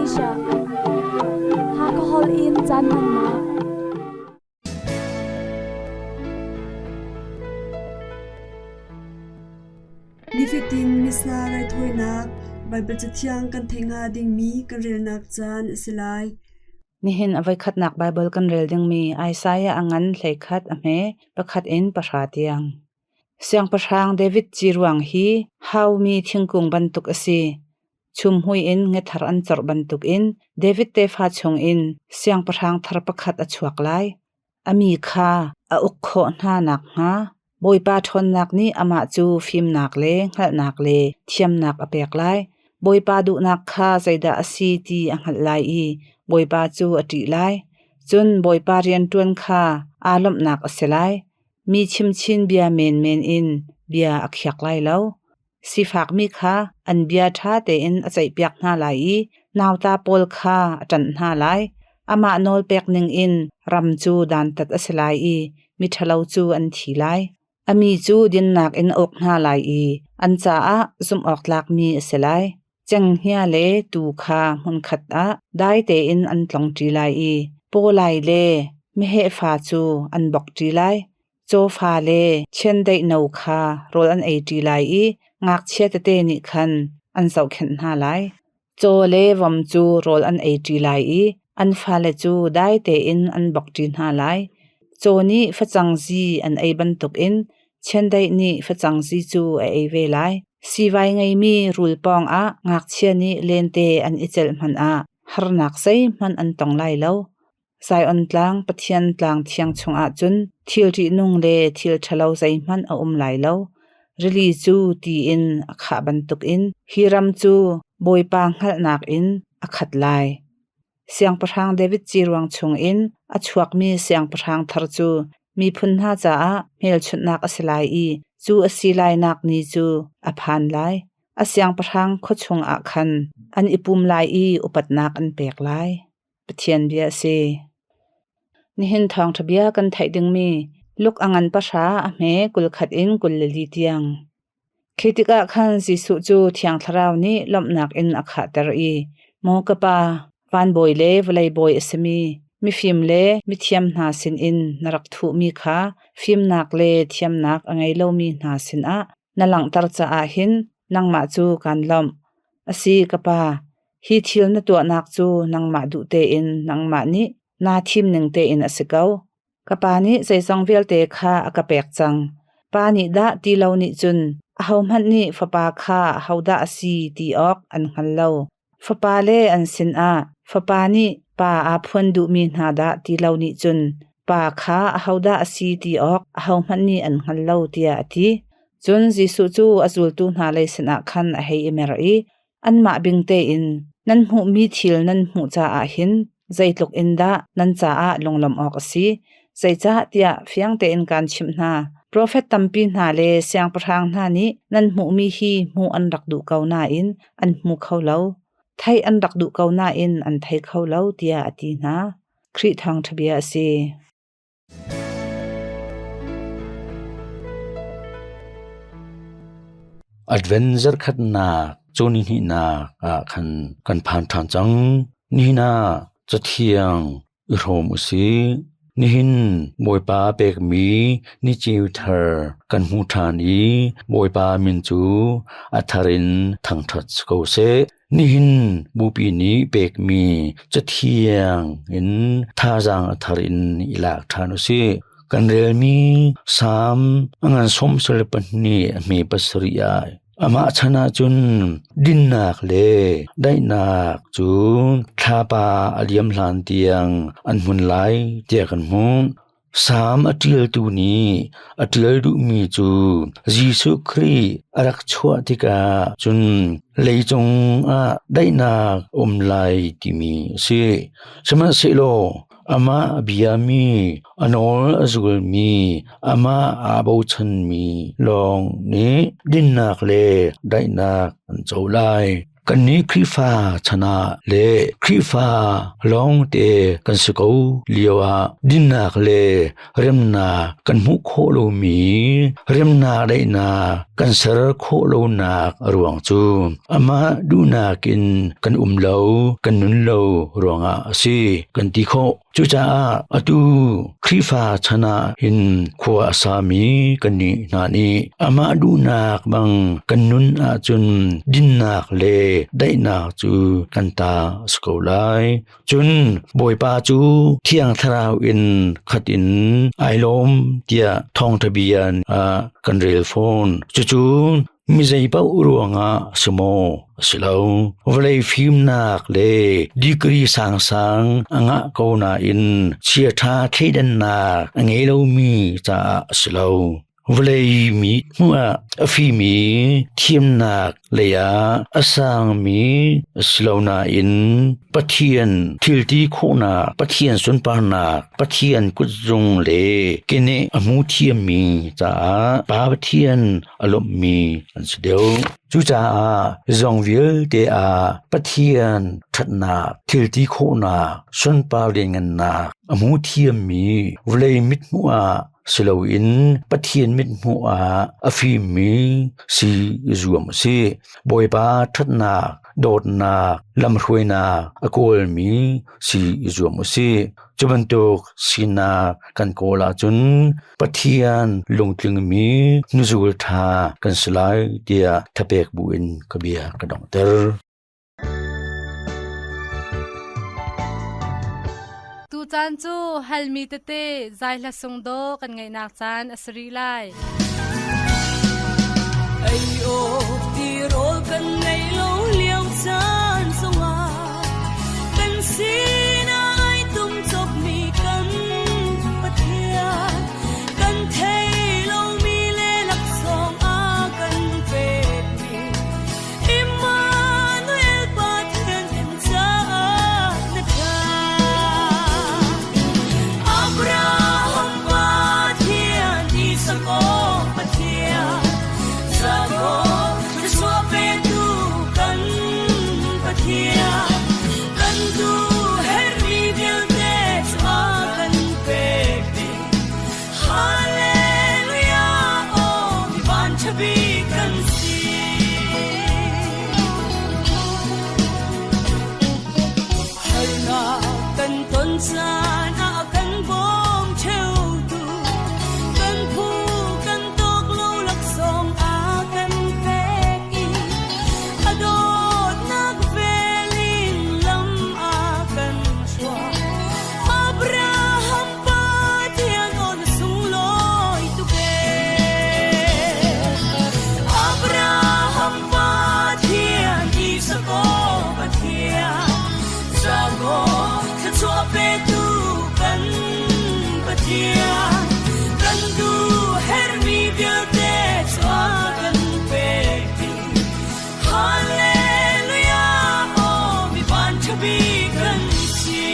Asia. Hakha holh in caan hmannak. Nifatin Missa raithawinak Baibal Cathiang kan theih hnga dingmi kan relnak caan a si lai. Nihin a voikhatnak Baibal kan rel dingmi Isaiah a ngan 11 a hme pakhat in pahra tiang. Siangpahrang David ci ruang hi haumi thingkung bantuk a si. Chumhmui in ngethar an corh bantukin David tefa chungin siangpahrang thar pakhat a chuak lai. A mi kha a uk khawh hna nakhnga Bawipa ṭhawnnak nih amah cu fimnak le hngalhnak le thiamnak a pek lai. Bawipa duhnak kha zeidah a si ti a hngalh lai i Bawipa cu a ṭih lai. Cun Bawipa rianṭuan kha aa lawmhnak a si lai. Mi chimchin bia menmen in bia a khiak lai lo. Sifakmi kha an bia ṭha tein a ceihpiak hna lai i nauta pawl kha a ṭanh hna lai. Amah nawlpek ningin ram cu dantat a si lai i miṭhalo cu an thi lai. A mi cu dinnak in a uk hna lai i an caah zumhawktlakmi a si lai. Cenghngia le tuu kha hmunkhat ah dai tein an tlongṭi lai i pawlai le meheh fa cu an bokṭi lai. Cawfa le chiandeih no kha rawl an eiṭi lai i ngakchia tete nih khan an zohkhenh hna lai. Caw le vom cu rawl an eiṭi lai i an fale cu dai tein an bokṭi hna lai. Caw nih facang zi an ei bantukin chiandeih nih facang zi cu a ei ve lai. Siivai ngeimi rul pawngah ngakchia nih lente an i celh hmanh ah harnak zeihmanh an tong lai lo. Zion tlang Pathian tlang thiang chungah cun thil ṭihnung le thil ṭhalo zeihmanh a um lai lo. Rili cu ti in a khah bantukin hi ram cu Bawipa hngalhnak in a khat lai. Siangpahrang David ciruang chungin a chuakmi siangpahrang thar cu miphun hna caah hmelchunhnak a si lai i cu a si lainak ni cu a phan lai. A siangpahrang khua chungah khan an i pum lai i upatnak an pek lai. Pathian bia a si. Nihin thawngṭha bia kan theih dingmi Luke a ngan pahra a hme 21 in 24 tiang. Khi tikah khan Jesuh cu Thiang Thlarau nih lawmhnak in a khahter i, Maw ka Pa, van bawi le vawlei bawi a simi, mifim le mithiam hna sinin na rak thuhmi kha fimnak le thiamnak a ngei lomi hna sinah na langhter caah hin nangmah cu kaan lawmh. Asi, ka Pa, Hi thil na tuahnak cu nangmah duh tein nangmah nih naa thim ning tein a si ko. Ka pa nih zeizong vialte kha a ka pek cang. Pa nih dah ti lo nih cun ahohmanh nih Fapa kha ahodah a si ti awk an hngal lo. Fapa le an sinah Fapa nih Pa aa phuan duhmi hna dah ti lo nih cun Pa kha ahodah a si ti awk ahohmanh nih an hngal lo tiah a ti. Cun Jesuh cu a zultu hna lei sinah khan a hei i mer i Anmah bing tein nan hmuhmi thil nan hmuh caah hin zeitluk in dah nan caah lunglawmh awk a si. Zeicahtiah fiang tein kaan chimh hna, profet tampi hna le siangpahrang hna nih nan hmuhmi hi hmuh an rak duh ko nain an hmu kho lo. Theih an rak duh ko nain an thei kho lo, tiah a ti hna. Khrih thawngṭha bia a si. Advent zarkhatnak cawnihnihnak ah khan kan phan ṭhan cang. Nihin ah Cathiang i hrawm u sih. Nihin Bawipa pekmi ni ceu thar kan hmu ṭhan i Bawipa min cu a thar in thangṭhat si ko seh. Nihin bupi nih pekmi cathiang in thazaang a thar in i lak ṭhan u sih. Kan relmi Salm a ngan 22 a hme pasarih ah amah chan ahcun dinnak le daihnak cu thlapa a liam hlan tiang an hmun lai tiah kan hmuh. Salm a ṭialtu nih a ṭial duhmi cu Jesuh Khrih a rak chuah tikah cun leicung ah daihnak a um lai timi a si. Sihmanhsehlaw amah a biami, a nawl a zulmi, amah aa bochanmi lawng nih dinnak le daihnak an co lai. Kannih Khrihfa chan ah le Khrihfa lawngte kan si ko lio ah dinnak le remnak kan hmuh khawh lomi remnak daihnak kan ser khawh lonak a ruang cu amah duhnak in kan um lo, kan nun lo ruangah a si kan ti khawh. Cucaah atu Khrihfa chan ah hin khua a sami kannih hna nih amah duhnak bang kan nun ahcun dinnak le daihnak cu kan ta a si ko lai. Cun Bawipa cu Thiang Thlarau in khat in ai lawm tiah thawngṭha bia ah kan rel fawn. Cucu Mi zeipaoh ruangah a si maw? A si lo. Vawlei fimnak le degree sangsang a ngah ko nain chiaṭha thleidannak a ngei lomi caah a si lo. Vawlei mi hmuh ah a fimi thiamnak lei ah a sangmi a si lo nain Pathian thilti khawhnak, Pathian sunparnak, Pathian kutzung le keneh a hmu thiammi caah Pa Pathian a lawmhmi an si deuh. Cucaah zong vialte ah Pathian ṭhatnak, thilti khawhnak, sunpar lianngannak a hmu thiammi vawlei mithmuh ah si loin Pathian mithmuh ah a fimmi si i zuam a si. Bawipa ṭhatnak, dawtnak, lamhruainak a kawlmi si i zuam u sih. Cu bantuk sinak kan kawl ahcun Pathian lungtlingmi nuzul ṭha kan si lai tiah thapek buin ka bia ka donghter. Tucaan cu halmi tete zai hla sung daw kan ngaihnak caan a si rih lai. Ei awk tirawl kan ngei lo lio caan zongah kan sinah ai tum cawpmi kan Pathian kan thei lomi le laksawng a kan pekmi Immanuel Pathian kan caah na ṭha. Abraham Pathian, Isak Pathian, Jakob thluachuah petu kan Pathian, kan duh herhmi vialte cu a kan pek dih. Hallelujah, aw mi vanṭha bik kan si. Harnak kan ton caan ah kan bawm ṭheutu, kan phu kan tawk lo laksawng a kan pek i a dawtnak vel in lam a kan hruai. Abraham Pathian aw na sunglawi tuk ee. Abraham Pathian, Isak aw Pathian, Jakob thluachuah petu kan Pathian, kan duh herhmi vialte cu a kan pek dih. Hallelujah, aw mi vanṭha bik kan si.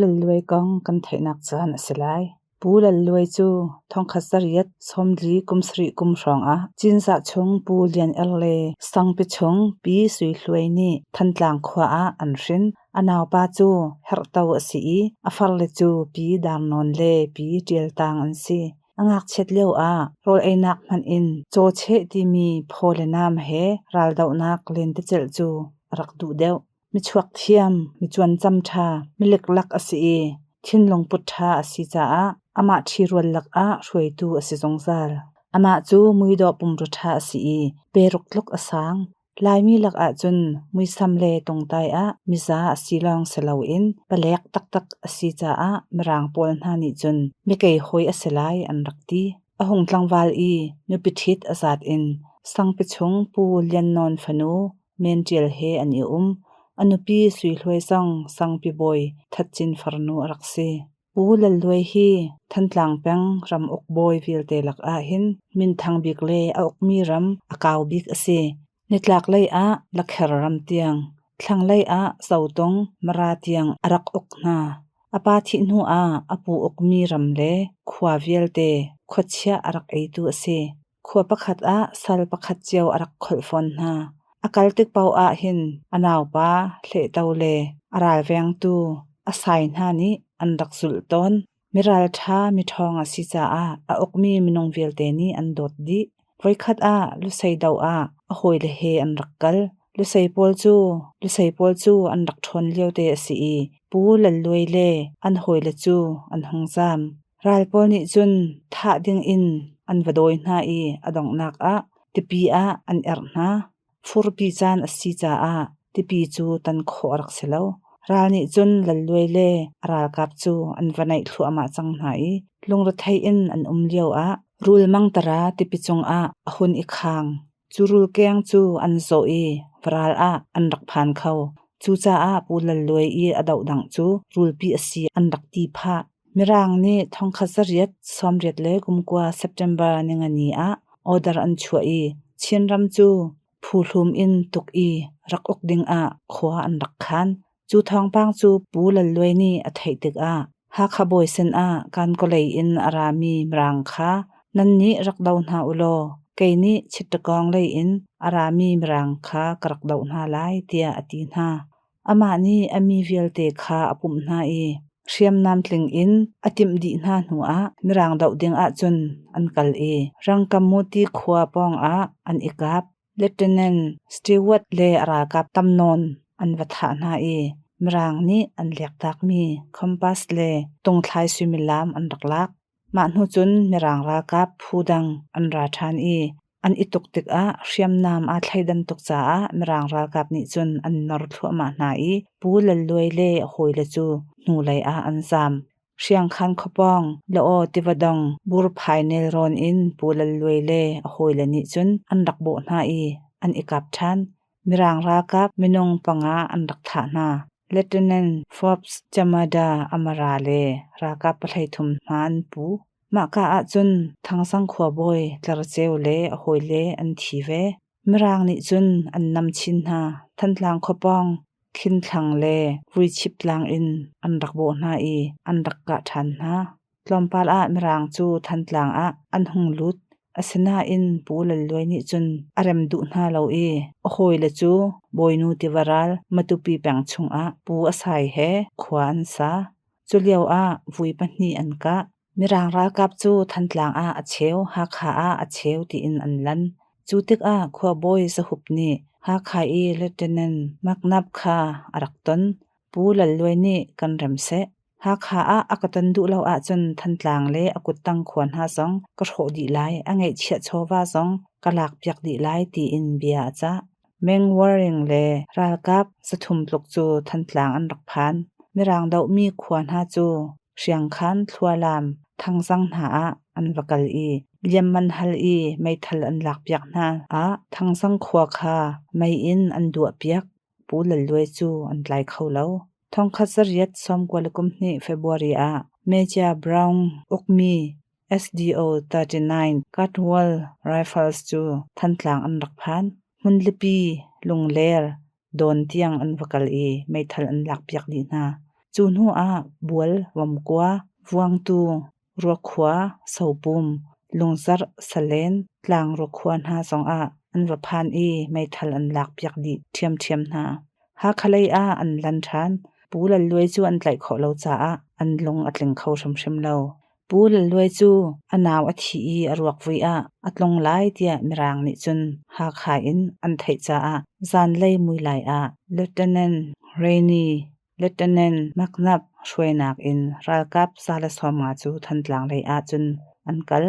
Lal Luai kong kan theihnak caan a si lai. Pu Lal Luai cu 1937 kum hrawngah Cinzah chung Pu Lian Er le Sangpi chung Pi Sui Hluai nih Thantlang khua ah an hrin. A naupa cu Herhto a si i a farle cu Pi Dar Nawn le Pi Ṭial Tang an si. A ngakchiat lioah rawl einak hmanh in caw cheh timi phaw le nam he raldohnak lentecelh cu a rak duh deuh. Michuak thiam, micuancam ṭha, miliklak a si i thinlung put ṭha a si caah amah ṭhirual lakah hruaitu a si zungzal. Amah cu muidawh pumrua ṭha a si i peruk tluk a sang. Laimi lakah cun muisam le tungtai ah miza a si lawng si loin palek taktak a si caah Mirang pawl hna nih cun mikei hawi a si lai an rak ti. A hung tlangval i nupi ṭhit a zat in Sangpi chung Pu Lian Nawn fanu Men Ṭial he an i um. A nupi Sui Hluai zong Sangpi bawi That Cin farnu a rak si. Pu Lal Luai hi Thantlang peng ramuk bawi vialte lakah hin minthang bik le a ukmi ram a kau bik a si. Nitlaklei ah Lakher ram tiang, thlanglei ah Zotung, Mara tiang a rak uk hna. A pa thih hnu ah a pu ukmi ram le khua vialte khuachiah a rak eitu a si. Khua pakhat ah sal pakhat cio a rak kholh fawn hna. A kal tik paoh ah hin a naupa Hlehto le a ralvengtu a sai hna nih an rak zulh tawn. Miralṭha miṭhawng a si caah a ukmi minung vialte nih an dawt dih. Voikhat ah Lusei do ah a hawile he an rak kal. Lusei pawl cu an rak ṭhawn liote a si i Pu Lal Luai le an hawile cu an hung zaam. Ral pawl nih cun thah dingin an va dawi hna i a donghnak ah tipi ah an erh hna. Furpi caan a si caah tipi cu tan khawh a rak si lo. Ral nih cun Lal Luai le a ralkap cu an va naih thluahmah cang hna i lungrethei in an um lioah rul mangtara tipi cungah a hun i khang. Cu rulkeng cu an zawh i varal ah an rak phan kho. Cucaah Pu Lal Luai i a dohdangh cu rulpi a si an rak ti phah. Mirang nih 1889 September ningani ah order an chuah i Chinram cu phuhlum in tuk i rak uk dingah khua an rak khan. Cu thawngpang cu Pu Lal Luai nih a theih tikah Hakha bawi sinah Kankalei in a rami Mirang kha nannih rak do hna u law kei nih Chittagong lei in a rami Mirang kha ka rak doh hna lai tiah a ti hna. Amah nih a mi vialte kha a pumh hna i hriamnam tling in a timh dih hna hnuah Mirang doh ding ahcun an kal i Rangkamuti khua pawngah an i kap. Lieutenant Stewart le a ralkap tam nawn an va thah hna i Mirang nih an lektakmi compass le tungthlai suimilam an rak lak. Mah hnu cun Mirang ralkap phu dang an ra ṭhan i an i tuk tikah hriamnam aa thleidan tuk caah Mirang ralkap nih cun an nor thluahmah hna i Pu Lal Luai le a hawile cu hnulei ah an zaam. Hriangkhan khuapawng Laaw tiva dong Burphai nelrawn in Pu Lal Luai le a hawile nih cun an rak bawh hna i an i kap ṭhan. Mirang ralkap minung panga an rak thah hna. Lieutenant Forbes Chamada Amara le ralkap 13 hma an pu. Mahka ahcun Thangsang khuabawi Tlarceu le a hawile an thi ve. Mirang nih cun an nam chin hna. Thantlang khuapawng Khinthlang le Vuichip tlang in an rak bawh hna i an rak kah ṭhan hna. Tlawmpal ah Mirang cu Thantlang ah an hung lut. Asinain Pu Lal Luai nih cun a rem duh hna lo i a hawile cu Bawinu tiva ral Matupi peng chungah Pu A Sai he khua an sa. Culio ah vui pahnih an kah. Mirang ralkap cu Thantlang ah a cheu, Hakha ah a cheu tiin an lan. Cu tikah khuabawi Zahup nih Hakha i Lieutenant McNab kha a rak ton. Pu Lal Luai nih kan rem seh. Hakha ah a ka ton duh lo ahcun Thantlang le a kuttang khua hna zong ka hrawh dih lai, a ngeihchiah chawva zong ka lakpiak dih lai tiin bia a cah. Meng Waring le ralkap 300 tluk cu Thantlang an rak phan. Mirang dohmi khua hna cu Hriangkhan, Thlualam, Thangzang hna ah an va kal i liamman hal i meithal an lakpiak hna ah Thangzang khua kha mei in an duahpiak. Pu Lal Luai cu an tlai kho lo. 1992 February ah Major Brown ukmi SDO 39 Cardwell Rifles cu Thantlang an rak phan. Hmunlipi, Lungler, Dawn tiang an va kal i meithal an lakpiak dih hna. Cu hnu ah Bual, Vomkua, Vuangtu, Ruakhua, Sopum, Lungzarh, Salen, Tlangruakhua hna zongah an va phan i meithal an lakpiak dih ṭhiamṭhiam hna. Hakha lei ah an lan ṭhan. Pu Lal Luai cu an tlaih khawh lo caah an lung a tling kho hrimhrim lo. Pu Lal Luai cu a nau a thi i a ruak vui ah a tlung lai tiah Mirang nih cun Hakha in an theih caah zanlei muilai ah Lieutenant Rainey, Lieutenant McNab hruainak in ralkap 150 cu Thantlang lei ah cun an kal.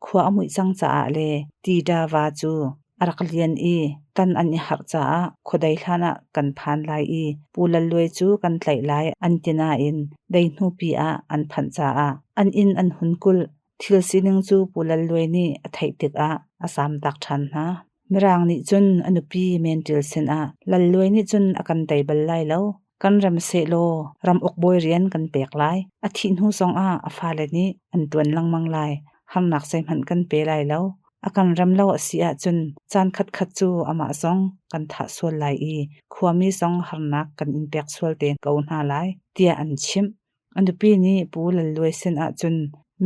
Khua a muih cang caah le Tida va cu a rak lian i tan an i harh caah khuadei hlan ah kan phan lai i Pu Lal Luai cu kan tlaih lai an ti nain dei hnupi ah an phanh caah an inn an hun kulh. Thil sining cu Pu Lal Luai nih a theih tikah a samtak ṭhan hna. Mirang nih cun a nupi Men Ṭil sinah Lal Luai nih cun a kan tei bal lai lo. Kan rem sehlaw ramuk bawi rian kan pek lai. A thih hnu zongah a fale nih an ṭuan lengmang lai. Harnak zeihmanh kan pe lai lo. A kan rem lo a si ahcun caan khatkhat cu amah zong kan thah sual lai i khuami zong harnak kan in pek sual te ko hna lai, tiah an chimh. A nupi nih Pu Lal Luai sin ahcun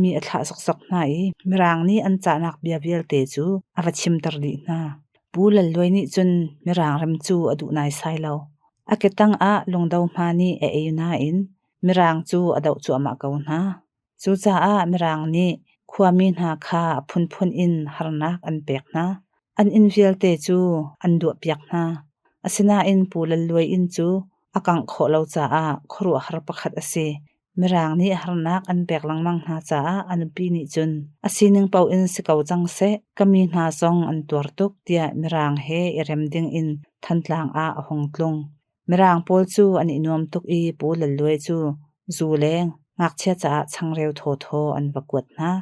mi a thlah zokzok hna i Mirang nih an cahnak bia vialte cu a va chimter dih hna. Pu Lal Luai nih cun Mirang rem cu a duh naisai lo. A ketang ah lungdo hma nih a ei nain Mirang cu a doh cuahmah ko hna. Cucaah Mirang nih khuami hna kha a phunphun in harnak an pek hna. An inn vialte cu an duahpiak hna. Asinain Pu Lal Luai inn cu a kangh khawh lo caah khuaruahhar pakhat a si. Mirang nih harnak an pek lengmang hna caah a nupi nih cun a sining paoh in si ko cang seh, ka mi hna zong an tuar tuk tiah Mirang he i rem ding in Thantlang ah a hung tlung. Mirang pawl cu an i nuam tuk i Pu Lal Luai cu zu le ngakchia caah changreu thawthaw an va kuat hna.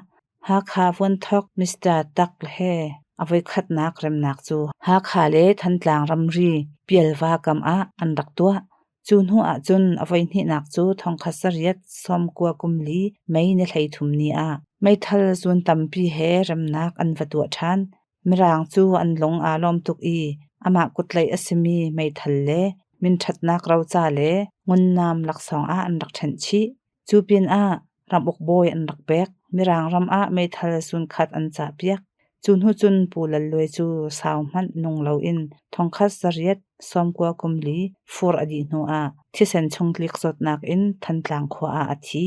Hakha Vuanthok Mr. Tak he a voikhatnak remnak cu Hakha le Thantlang ramri Pialva kam ah an rak tuah. Cu hnu ahcun a voihnihnak cu 1894 May ni 33 ni ah meithal zun tampi he remnak an va tuah ṭhan. Mirang cu an lung aa lawm tuk i amah kuttlaih a simi meithal le minṭhatnak roca le ngunnam laksawng ah an rak ṭhenh chih. Cu pinah ramuk bawi an rak pek. Mirang ram ah meithal zunkhat an cahpiak. Cu hnu cun Pu Lal Luai cu sau hmanh nung loin 1894 fur a dih hnu ah thisen chungtlik zawtnak in Thantlang khua ah a thi.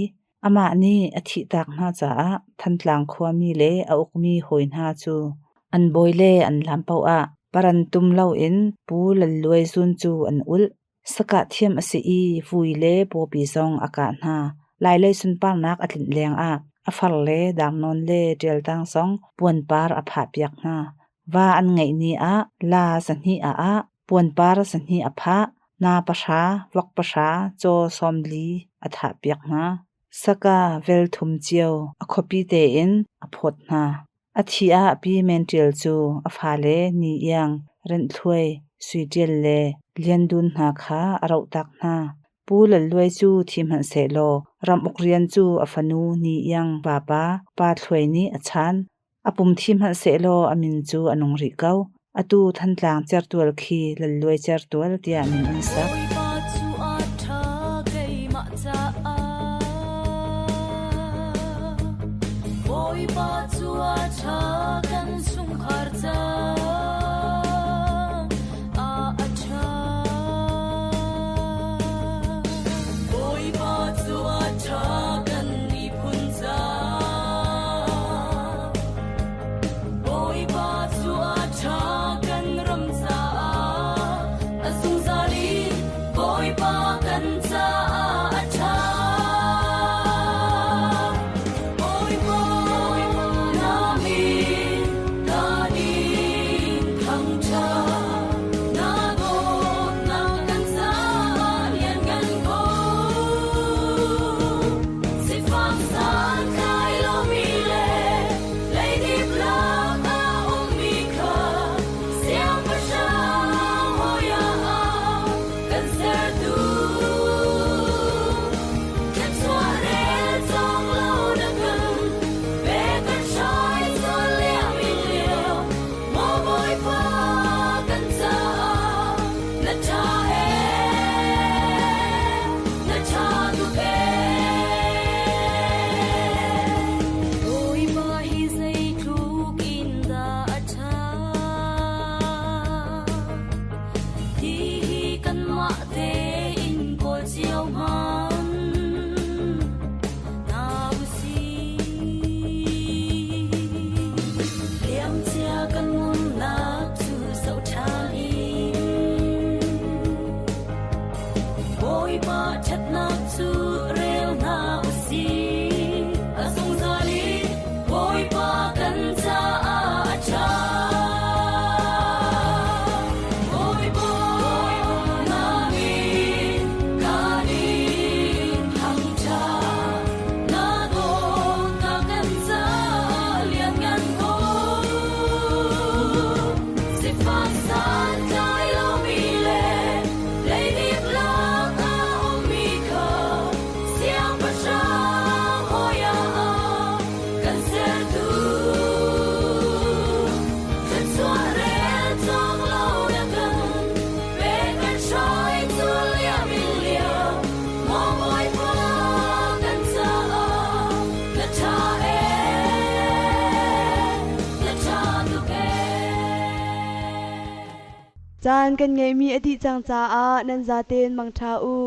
Amah nih a thihtak hna caah Thantlang khuami le a ukmi hawi hna cu an bawi le an lam paoh ah paran tum loin Pu Lal Luai zun cu an ulh. Sakah thiam a si i vui le pawpi zong a kah hna. Lailei sunparnak a tlinh lengah a far le darnawn le ṭialtang zong puanpar a phahpiak hna. Va an ngeih ni ah la 200 a ah, puanpar 200 a phah, na 0, vok 0, caw 40 a thahpiak hna. Saka vel thum cio a khuapi tein a phawt hna. A thi ah Pi Men Ṭial cu a fale Ni Iang, Renh Thluai, Sui Ṭial le Lian Dun hna kha a rohtak hna. Pu Lal Luai cu thi hmanhsehlaw ramuk rian cu a fanu Ni Iang vapa Pa Thluai nih a chaan. A pum thi hmanhsehlaw a min cu a nung rih ko. Atu Thantlang certual khi Lal Luai certual tiah min an sak. Bawipa cu a ṭha keimah caah. Bawipa cu a ṭha kan chungkhar caah a ṭha. Bawipa cu a ṭha kan miphun caah. Bawipa cu a ṭha kan ram caah. A zungzal in Caan kan ngeihmi a dih cang caah nan zaten mangṭha u.